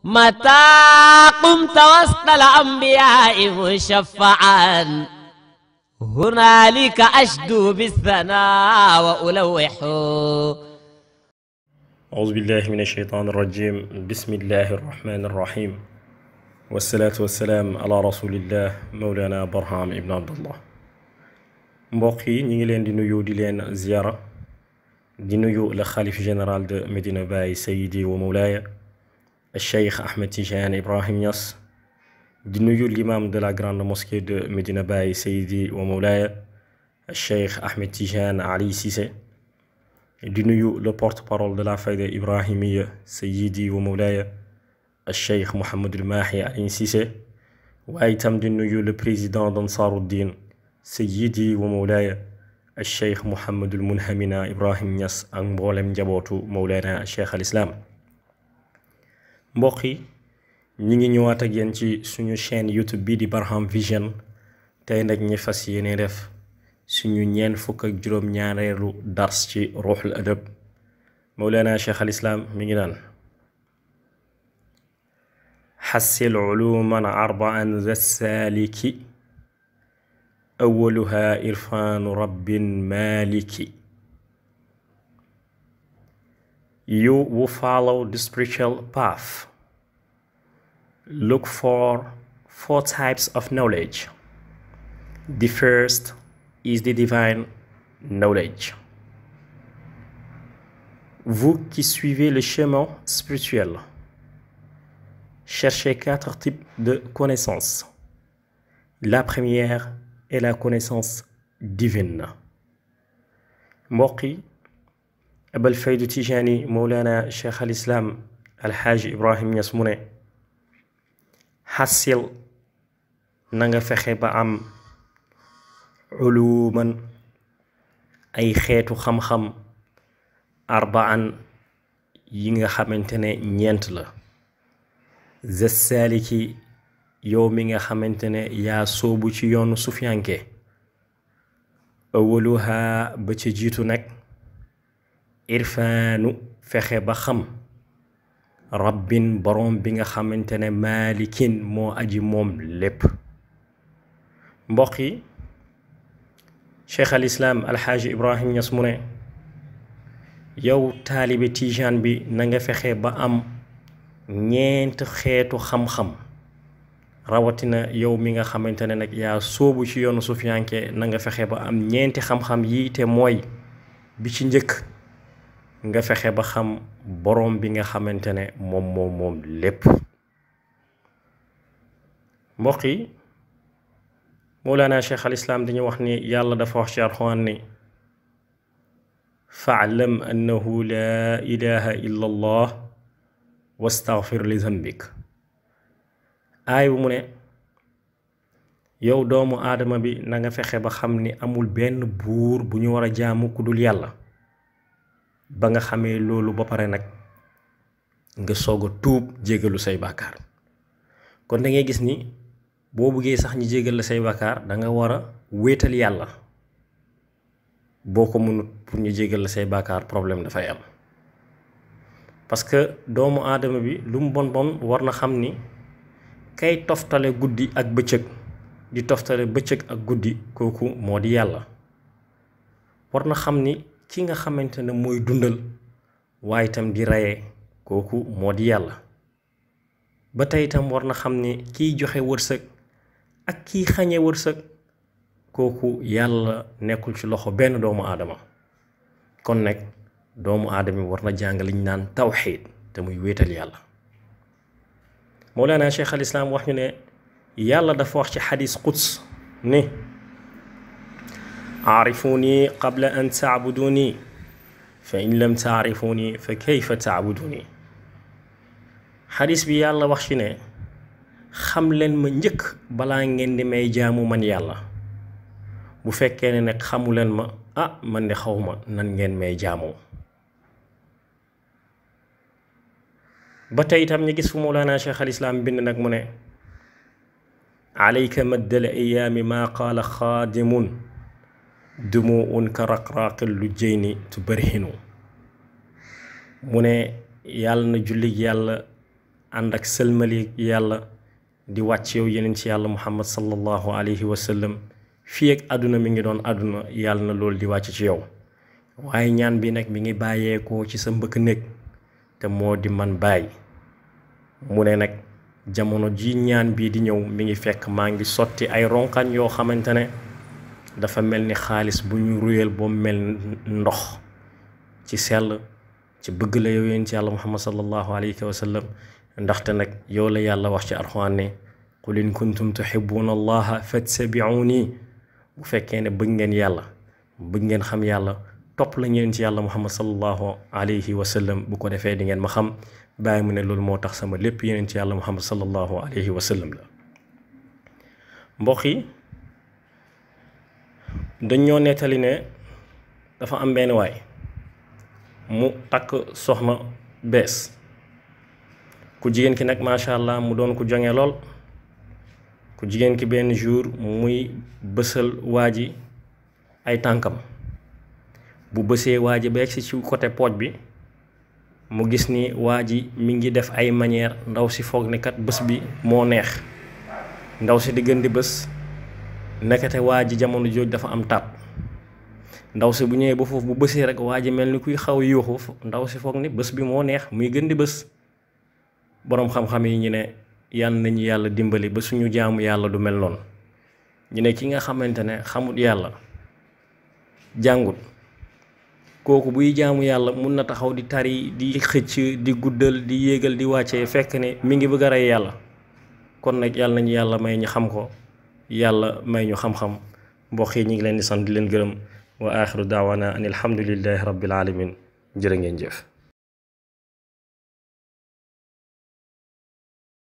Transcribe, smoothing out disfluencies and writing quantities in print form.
متى قمت وسط الأنبياء مشفعا هنالك أشدو بالثناء وألوح. أعوذ بالله من الشيطان الرجيم. بسم الله الرحمن الرحيم، والصلاة والسلام على رسول الله مولانا برهام ابن عبد الله. mbokk yi ñi ngi leen di nuyu di leen ziyara di nuyu le khalife général de Medina Baye Seydi wa Mawlaya Cheikh Ahmed Tidiane Ibrahim Niass, di nuyu l'imam de la grande mosquée de Medina Baye Seydi wa Mawlaya Cheikh Ahmed Tidiane Ali Cissé, di nuyu le porte-parole de la Fayda Ibrahimiya Seydi wa Mawlaya Cheikh Mohammed Mahi Ali Cissé, waaye itam di nuyu le président d'Ansaruddin Seydi wa Mawlaya Cheikh Mohammed Munhamina Ibrahim Niass ak mboolem njabootu Mawlana Cheikh al Islam. mbokk yi ñi ngi ñëwaat ak yéen ci suñu chaîne YouTube bi di Barham Vision. tey nag ñi fas yéene def suñu ñeen fukk ak juróom ñaareelu dars ci ruuxul adab. Mawlana Cheikh al Islam mi ngi naan xassil uluman arbaan za saliki أولها إرفان رب مالك. You who follow the spiritual path, look for 4 types of knowledge. The first is the divine knowledge. Vous qui suivez le chemin spirituel, cherchez 4 types de connaissances. La première est la connaissance divine. mbokk yi abal faydu Tijani Mawlana Cheikh al Islam Alxaaji Ibrahim Niass mu ne xassil na nga fexe ba am uluman ay xeetu xam-xam arbaan yi nga xamante ne ñeent la. za saliki yow mi nga xamante ne yaa soobu ci yoonu sufiyanke. awaluha ba ca jiitu nag irfaanu fexe ba xam rabbin borom bi nga xamante ne maalikin moo aji moom lépp. mbokk yi Cheikh al Islam Alxaaji Ibrahim Niass mu ne yow taalibe Tijaan bi na nga fexe ba am ñeent xeetu xam-xam. rawatina yow mi nga xamante ne nag yaa soobu ci yoonu sufiyanke na nga fexe ba am ñeenti xam-xam yi te mooy bi ci njëkk nga fexe ba xam boroom bi nga xamante ne moom lépp. mbokk yi Mawlana Cheikh al Islam dañu wax ni yàlla dafa wax ci Alxuraan ni fa'lam annahu laa ilaha illa allah wastaghfir li zambik. aay bu mu ne yow doomu aadama bi na nga fexe ba xam ni amul benn buur bu ñu war a jaamu ku dul yàlla. ba nga xamee loolu ba pare nag nga soog a tuub jégalu say bàkkaar. kon da ngay gis ni boo buggee sax ñi jégal la say bàkkaar da nga war a wéetal yàlla. boo ko mënut pour ñu jégal la say bàkkaar problème dafay am. parce que doomu aadama bi lu mu bon war na xam ni kay toftale guddi ak bëccëg di toftale bëccëg ak guddi kooku moo di yàlla. war na xam ni ki nga xamante ne mooy dundal waaye itam di reye kooku moo di yàlla. ba tey itam war na xam ni kiy joxe wërsëg ak kiy xañe wërsëg kooku yàlla nekkul ci loxo benn doomu aadama. kon nag doomu aadama war na jàng liñ naan tawxiid te muy wéetal yàlla. Mawlana Cheikh al Islam wax ñu ne yàlla dafa wax ci xadis quds ni aarifuni qabla an taabuduni fa in lam taarifuni fa kayfa taabuduni. xadis bi yàlla wax ci ne xam leen ma njëkk balaa ngeen di may jaamu man yàlla. bu fekkee ne nag xamu leen ma man de xaw ma nan ngeen may jaamoo. ba tey itam ñu gis fu Mawlana Cheikh al Islam bind nag mu ne alayka maddal ayaami maa qaala xaadimun dumuun ka raqraaqil lu jeyni tubarhinu. mu ne yàlla na julli yàlla ànd ak sëlmali yàlla di wàcc yow yeneen ci yàlla muhammad sallallahu alayhi wa sallam fii ak àdduna mi ngi doon àdduna yàlla na loolu di wàcc ci yow waaye ñaan bi nag mi ngi bàyyeekoo ci sa mbëkk néeg te moo di man bàyyi mu ne nag jamono ji ñaan bii di ñëw mi ngi fekk maa ngi sotti ay ronkañ yoo xamante ne dafa mel ni xaalis bu ñu ruyal ba mel ndox ci sell ci bëgg la yow yéen ci yàlla muhammad sallallahu alayhi wa sallam ndaxte nag yow la yàlla wax ci alxuraan ne qul in kuntum tuhibbuna allaha fattabi'uni bu fekkee ne bëgg ngeen yàlla bëgg ngeen xam yàlla topp la ngeen ci yàlla muhammad sallallahu alayhi wa sallam bu ko defee di ngeen ma xam bàyyi mu ne loolu moo tax sama lépp yeneen ci yàlla muhammad sallallahu alayhi wa sallam la mbokk yi dañoo nettali ne dafa am benn waay mu takk soxna bees ku jigéen ki nag macha allah mu doon ku jonge lool ku jigéen ki benn jour muy bësal waa ji ay tànkam bu bësee waa ji ba egsi ci côté pooj bi mu gis ni waa ji mi ngi def ay manière ndaw si foog ne kat bés bi moo neex ndaw si di gën di bés nekkate waa ji jamono jooj dafa am tàpp ndaw si bu ñëwee ba foofu bu bësee rek waa ji mel ni kuy xaw yuuxu ndaw si foog ni bés bi moo neex muy gën di bés boroom xam-xam yi ñu ne yàlla nañu yàlla dimbali ba suñu jaamu yàlla du mel noonu ñu ne ki nga xamante ne xamut yàlla jàngut kooku buy jaamu yàlla mun na taxaw di tari di xëcc di guddal di yéegal di wàccee fekk ne mi ngi bëgg a rey yàlla kon nag yàlla nañu yàlla may ñu xam ko yàlla may ñu xam-xam mbokk yi ñu ngi leen di sant di leen gërëm wa axiru daawana an alhamdulillahi rabbil alamin jërë ngeen jëf